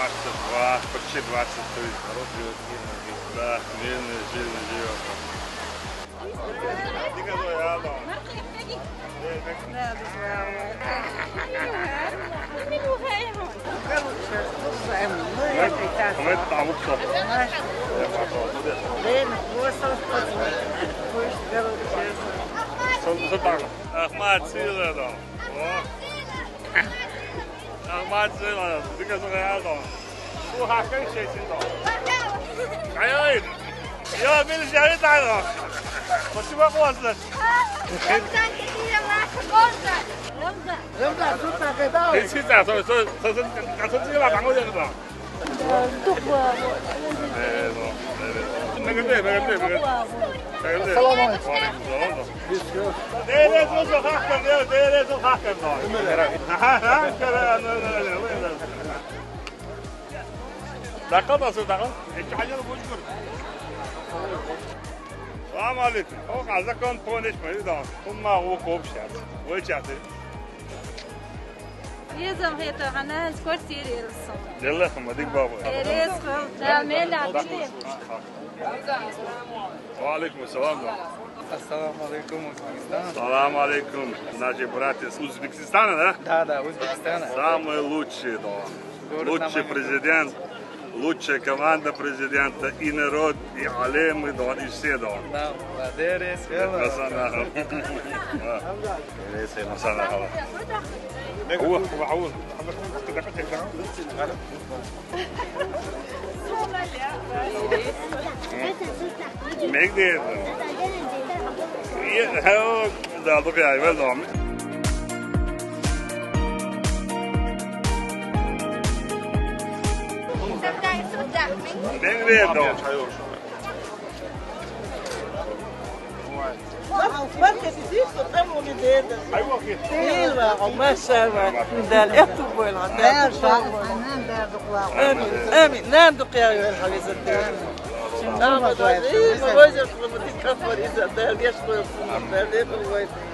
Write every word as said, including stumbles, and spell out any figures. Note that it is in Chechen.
двадцать два, почти двадцать три. Да, жирный, жирный, жирный. Ахмад сыйлы адам. Ахмад сыйлы адам. Дика сыйлы адам. Бу хакын шейсин да. Ай, ай. Я, бил жари да. Спасибо, классно. Рамзан, тут так и давай. Ты чисто, со, со, со, со, со, со, со, Э, ну, э, ну. Мегде, мегде, мегде. Салам алейкум. Ва алейкум салам. Дээрээ зуусу хахтар, дээрээ зуусу хахтар. Аха, аха, аха. Дакъа да су дакъа. Эки аял божгур. Салам алейкум. О, казакон понеш ма, да. Умма о копшат. Ой, чаты. Езам хета хана квартира ирсэн. Делла хама дик баба. Эрес хол. Да, мен да. Ва алейкум салам. Ассаламу алейкум, Узбекистан. Салам алейкум. Наши братья с Узбекистана, да? Да, да, Узбекистана. Самые лучшие, да. Город Лучший Наманган. Президент, лучшая команда президента, и народ, и алемы, да, и все, да. Да, да, дээрээ сыйлы. Масана. Дээрээ сыйлы, масана. Ау, ау. Мегде. Е, ха, да, да, я, я, да. Мегде, да. Марка, ты видишь, что там у людей это? Ильва, машалла. Да, это было, да. Амин, амин. Нандук я, я, Хализа. Амин. Амин.